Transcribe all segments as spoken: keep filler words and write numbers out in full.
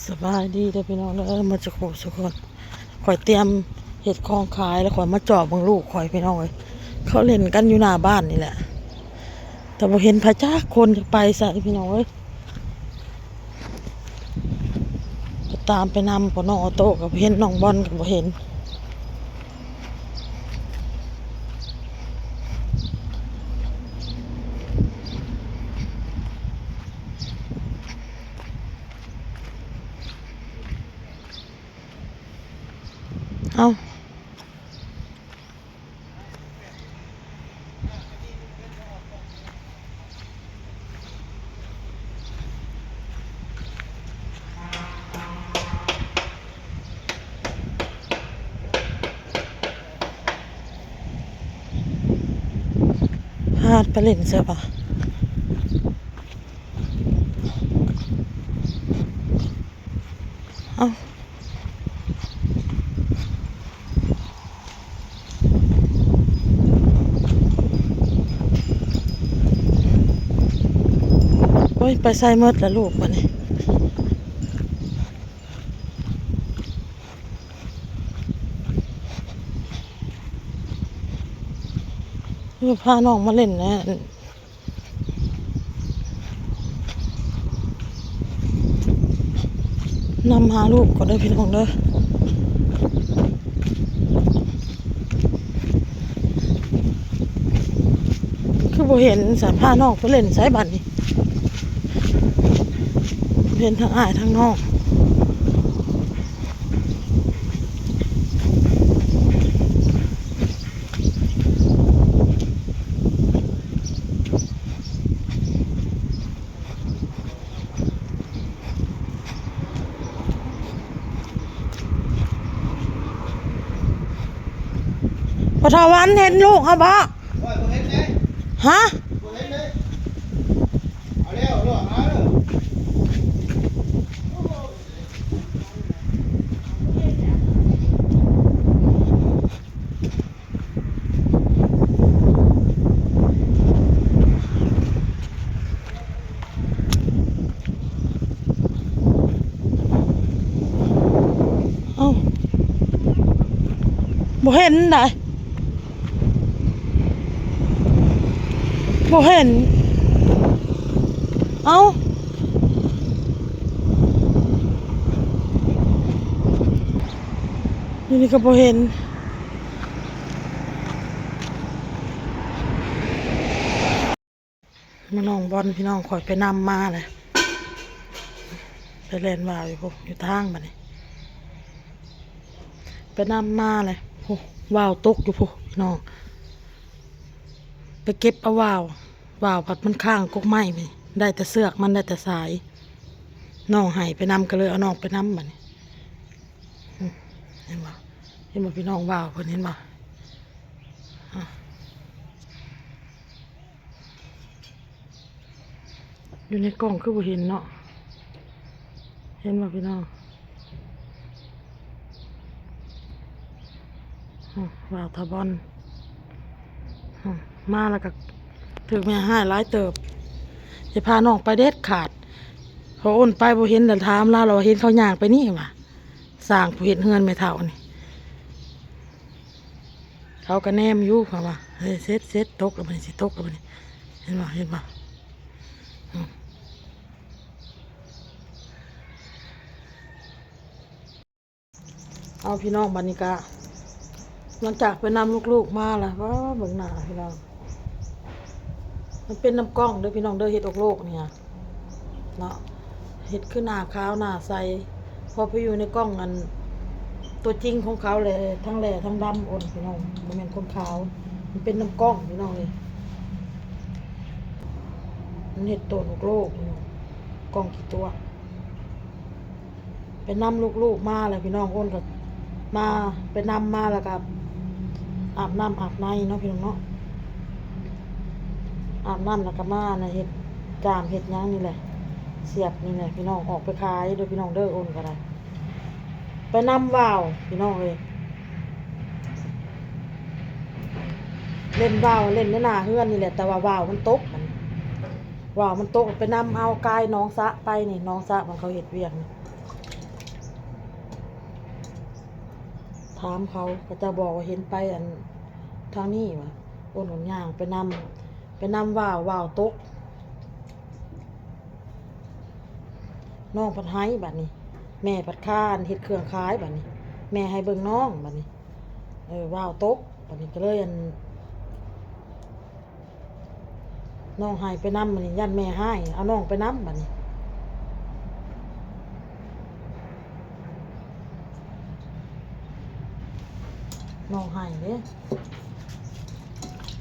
สบายดีเด้อพี่น้องเด้อ มาจากโคสุคน ข่อยเตรียมเฮ็ดของขายแล้วข่อยมาจอบเบิ่งลูกข่อยพี่น้องเอ้ย เขาเล่นกันอยู่หน้าบ้านนี่แหละ แต่บ่เห็นไผจักคนจะไปใส่พี่น้องเอ้ย ก็ตามไปนำพอน้องออโต้ก็บ่เห็น น้องบอลก็บ่เห็น เอ้า พาดไปเล่นใช่ปะ เอ้า โอ้ย ไปใส่หมดละลูกบัดนี้ เออ พาน้องมาเล่นนะ นำหาลูกก่อนเด้อพี่น้องเด้อ คือบ่เห็นสะ พาน้องไปเล่นไสบัดนี้ เห็นทั้งอ้ายทั้งน้อง ปทวันเห็นลูกเขาบ่ ฮะ เอ้า บ่เห็นได บ่เห็น เอ้า อยู่นี่ก็บ่เห็น มาน้องบอลพี่น้อง ข่อยไปนำมาเลย ไปแล่นว่าวอยู่พุ้น อยู่ทางบัดนี้ ไปนำมาเลย โอ้ ว่าวตกอยู่พุ้นพี่น้อง ไปเก็บเอาว่าว ว่าวพัดมันค้างกกไม้ไป ได้แต่เสือกมัน ได้แต่สาย น้องให้ไปนำก็เลยเอาน้องไปนำบัดนี้ อืม เห็นบ่ เห็นบ่พี่น้อง ว่าวเพิ่น เห็นบ่ อ่ะ อยู่ในกล้องคือบ่เห็นเนาะ เห็นบ่พี่น้อง อืม ว่าวทาบอน อืม มาแล้วก็ถืกแม่ฮ้ายหลายเติบ อย่าพาน้องไปเด็ดขาด พอโอนไปบ่เห็นแล้วถามลาว ลาวว่าเห็นเขาย่างไปนี่ว่ะ สร้างผู้เฮ็ดเฮือนแม่เฒ่านี่ เขาก็แนมอยู่ เขาว่า เฮ้ย เสร็จ เสร็จ ตกแล้วบัดนี้ สิตกแล้วบัดนี้ เห็นบ่ เห็นบ่ อืม เอาพี่น้อง บัดนี้ก็ หลังจากไปนำลูกๆมาแล้ว ว้า เบิ่งหน้าพี่น้อง มันเป็นน้ำกล้องเด้อพี่น้องเด้อ เฮ็ดออกโลกเนี่ย เนาะ เฮ็ดคือหน้าขาวหน้าใส พอไปอยู่ในกล้องอัน ตัวจริงของเขาเลย ทั้งแหล่ทั้งดำโอนพี่น้อง บ่แม่นคนขาว มันเป็นน้ำกล้องพี่น้องเอ้ย มันเฮ็ดโตนออกโลกพี่น้อง กล้องขี้ตัว ไปนำลูกๆมาแล้วพี่น้อง โอนก็มา ไปนำมาแล้วก็ อาบน้ำอาบในเนาะพี่น้องเนาะ อาบน้ำแล้วก็มานะ เฮ็ดจามเฮ็ดหยังนี่แหละ เสียบนี่แหละพี่น้อง ออกไปขายเด้อพี่น้องเด้อ โอนก็ได้ ไปนำว่าวพี่น้องเอ้ย เล่นว่าวเล่นในหน้าเฮือนนี่แหละ แต่ว่าว่าวมันตกมัน ว่าวมันตก ไปนำเอากายหนองสระไปนี่ หนองสระมันเขาเฮ็ดเวียกนี่ ถามเขา เขาเจ้าบอกว่าเห็นไปอันทางนี้ว่ะ อ้นก็ย่างไปนำ ไปนำว่าว ว่าวตก น้องผัดไห้บัดนี้ แม่ผัดค้านเฮ็ดเครื่องขายบัดนี้ แม่ให้เบิ่งน้องบัดนี้ เออ ว่าวตกบัดนี้ก็เลยอัน น้องไห้ไปนำบัดนี้ ย่านแม่ไห้ เอาน้องไปนำบัดนี้ น้องไห้เด้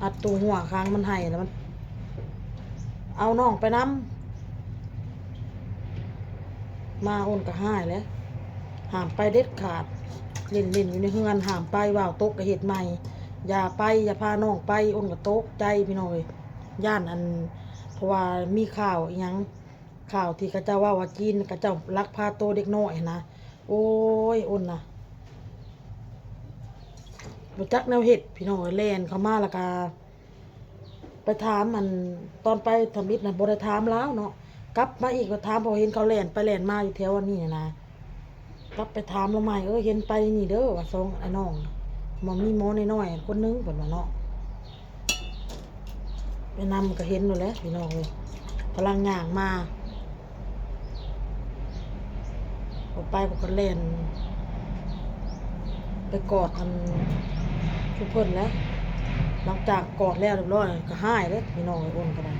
อัดตูหัวค้างมันไห้แล้วมัน เอาน้องไปนำ มาอ้นก็ไห้แล้ว ห้ามไปเด็ดขาด เล่นๆอยู่ในเฮือน ห้ามไป ว่าวตกก็เฮ็ดใหม่ อย่าไป อย่าพาน้องไป อ้นก็ตกใจพี่น้องเอ้ย ย่านอัน เพราะว่ามีข่าวอีหยัง ข่าวที่เขาเจ้าเว้าว่าจีนเขาเจ้าลักพาตัวเด็กน้อยหั้นนะ โอ้ย อ้นนะ บ่จักแนวเฮ็ด พี่น้องเอ้ย แล่นเข้ามาแล้วก็ ไปถามอัน ตอนไปทำอิฐน่ะบ่ได้ถามลาวเนาะ กลับมาอีกก็ถาม เพราะเห็นเขาแล่นไปแล่นมาอยู่แถวอันนี้น่ะนะ กลับไปถามลาวใหม่ เออ เห็นไปนี่เด้อ ว่าสองไอ้น้อง หมอมีหมอน้อยๆคนหนึ่ง เพิ่นว่าเนาะ ไปนำก็เห็นอยู่แหละพี่น้องเอ้ย กำลังย่างมา ออกไปก็แล่น ไปกอดอันทุกเพิ่นแล้ว หลังจากกอดแล้วเรียบร้อยก็ไห้เลยพี่น้องเอ้ย อ้นก็ได้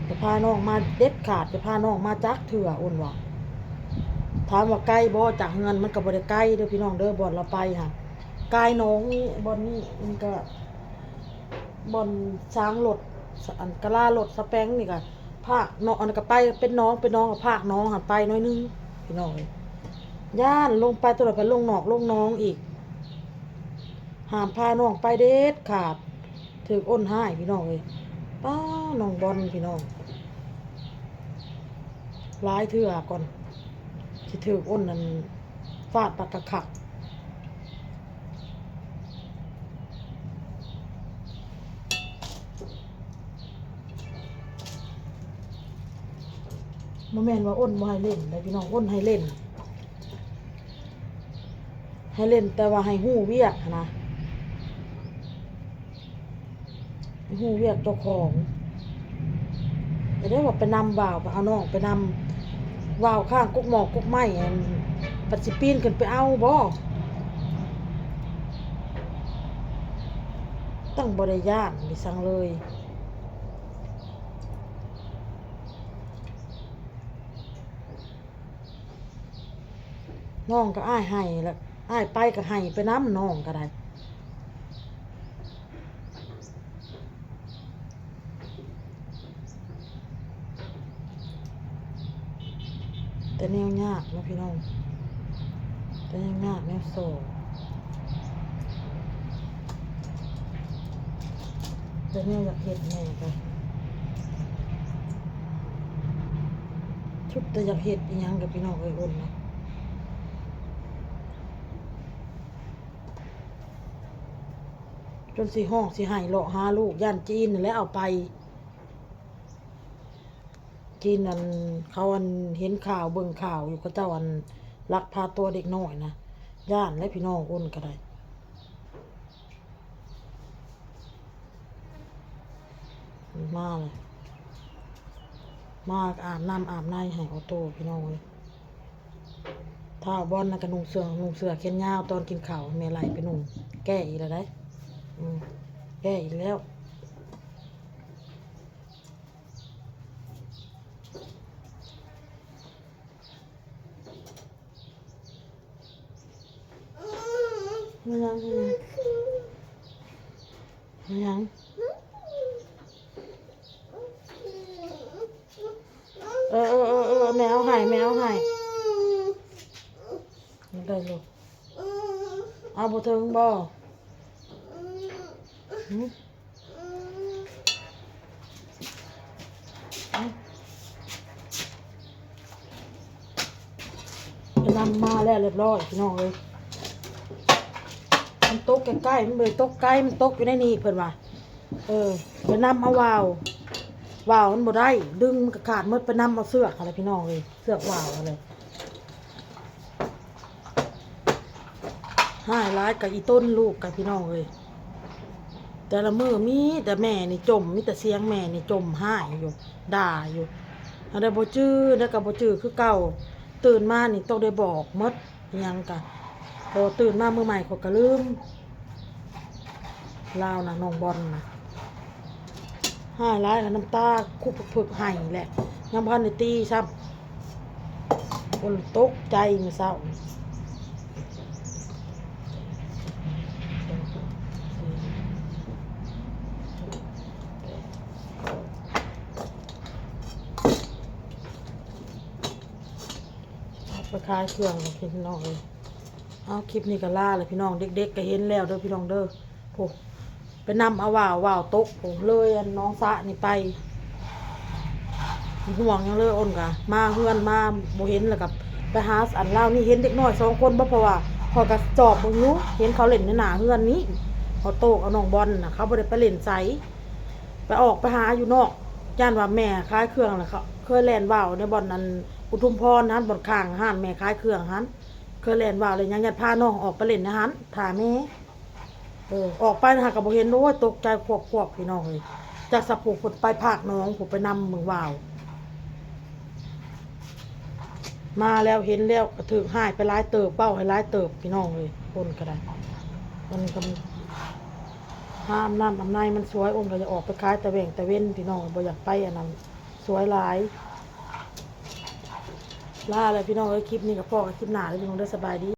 จะพาน้องมาเด็ดขาด จะพาน้องมาจักเทื่อ อ้นว่า ถามว่าไกลบ่จากเฮือน มันก็บ่ได้ไกลเด้อพี่น้องเด้อ บ่อนลาวไปหั้น กายหนองนี่ บ่อนนี้มันก็ บ่อนสร้างรถ อันกะลารถสแปงนี่ก็ ภาคเนาะ อันนั้นก็ไปเป็นหนอง เป็นหนองก็ภาคหนองหั้นไปหน่อยหนึ่ง พี่น้องเอ้ย ย่านลงไปตัวละไปลงนอกลงหนองอีก ห้ามพาน้องไปเด็ดขาด ถืกอ้นไห้พี่น้องเอ้ย ป้า น้องบอลพี่น้อง หลายเทื่อก่อน สิถืกอ้นนั่น ฟาดปากกะคัก บ่แม่นว่าอ้นบ่ให้เล่นเด้อพี่น้อง อ้นให้เล่น ให้เล่นแต่ว่าให้ฮู้เวียกหั้นนะ ฮู้เวียกเจ้าของ แต่ได้ว่าไปนำว่าว ไปเอาน้องไปนำ ว่าวข้างกกหมอกกกไม้ อัน ปัดสิปีนขึ้นไปเอาบ่ ตั้งบ่ได้ย่านไปสั่งเลย น้องก็อ้ายให้ละ อ้ายไปก็ให้ไปนำ น้องก็ได้ แต่แนวยากเนาะพี่น้อง แต่แนวยากแนวโซ่ แต่แนวอยากเฮ็ดแม่ก็ ชุดแต่อยากเฮ็ดอีหยังกับพี่น้องเอ้ยอ้นนะ จนสิฮ้องสิไห้เลาะหาลูก ย่านจีนนั่นแหละเอาไป จีนนั่น เขาอันเห็นข่าวเบิ่งข่าวอยู่ เขาเจ้าอันลักพาตัวเด็กน้อยนะ ย่านและพี่น้องอ้นก็ได้ มาเลย มาอาบน้ำอาบในให้ออโต้พี่น้องเลย ท้าวบอลน่ะก็นุ่งเสื้อ นุ่งเสื้อแขนยาวตอนกินข้าว แม่ไล่ไปนุ่ง แก้อีกแล้วได้ อืม แก้อีกแล้ว มันยัง มันยัง เออ เออ เออ เออ แม่เอาให้ แม่เอาให้ ได้ลูก เอาบ่ถึงบ่ หึ ไปนำมาแล้วเรียบร้อยพี่น้องเอ้ย มันตกใกล้ๆ มันบ่ได้ตกไกล มันตกอยู่ในนี่เพิ่นว่า เออ ไปนำเอาว่าว ว่าวมันบ่ได้ ดึงมันก็ขาดหมด ไปนำเอาเสือกอะไรพี่น้องเอ้ย เสือกว่าวอะไร ฮ้ายหลายกับอีต้นลูกกับพี่น้องเอ้ย แต่ละมื้อมีแต่แม่นี่จ่ม มีแต่เสียงแม่นี่จ่มฮ้ายอยู่ ด่าอยู่ อันใดบ่จื้อ แล้วก็บ่จื้อคือเก่า ตื่นมานี่ต้องได้บอกหมด อิหยังกะ พอตื่นมามื้อใหม่ข้อยก็ลืม ลาวนะ น้องบอลนะ ฮ้ายหลายแล้วน้ำตาคุกผึกๆ ไห้แหละ ยังบ่ทันได้ตีซ้ำ คนตกใจมื้อเช้า ไปขายเครื่องกับพี่น้องเลย เอาคลิปนี้ก็ลาเลยพี่น้อง เด็กๆ ก็เห็นแล้วเด้อพี่น้องเด้อ โห ไปนำเอาว่าว ว่าวตก โห เลยอันน้องสะนี่ไป ห่วงหยังเลย อ้นกะมาเฮือนมาบ่เห็น แล้วก็ไปหาอันลาวนี่ เห็นเด็กน้อยสองคนบ่ เพราะว่าข้อยก็จอบเบิ่งอยู่ เห็นเขาเล่นในหน้าเฮือนนี้ เขาโตกเอาน้องบอลน่ะ เขาบ่ได้ไปเล่นไส ไปออกไปหาอยู่นอก ย่านว่าแม่ขายเครื่องน่ะ เขาเคยแล่นว่าวในบ่อนนั้น อุทุมพรหั้น บ่อนข้างห้านแม่ขายเครื่องหั้น เคยแล่นว่าวเลย ยังย่านพาน้องออกไปเล่นในหั้น ถ้าแม่ เออ ออกไปนะฮะก็บ่เห็น โอ้ย ตกใจควบๆ พี่น้องเอ้ย จักสะพุกเพิ่นไปภาคหนอง ผู้ไปนำเมืองว่าว มาแล้วเห็นแล้วก็ถืกฮ้ายไปหลายเติบ เว้าให้หลายเติบพี่น้องเอ้ย คนก็ได้ มันก็ ห้ามน้ำอำไนมันสวย อ้นก็อยากออกไปขายตะแหว่งตะเว็นพี่น้อง บ่อยากไปอันนั้น สวยหลาย ลาแล้วพี่น้องเอ้ย คลิปนี้ก็พ้อกันคลิปหน้าเลยพี่น้องเด้อ สบายดี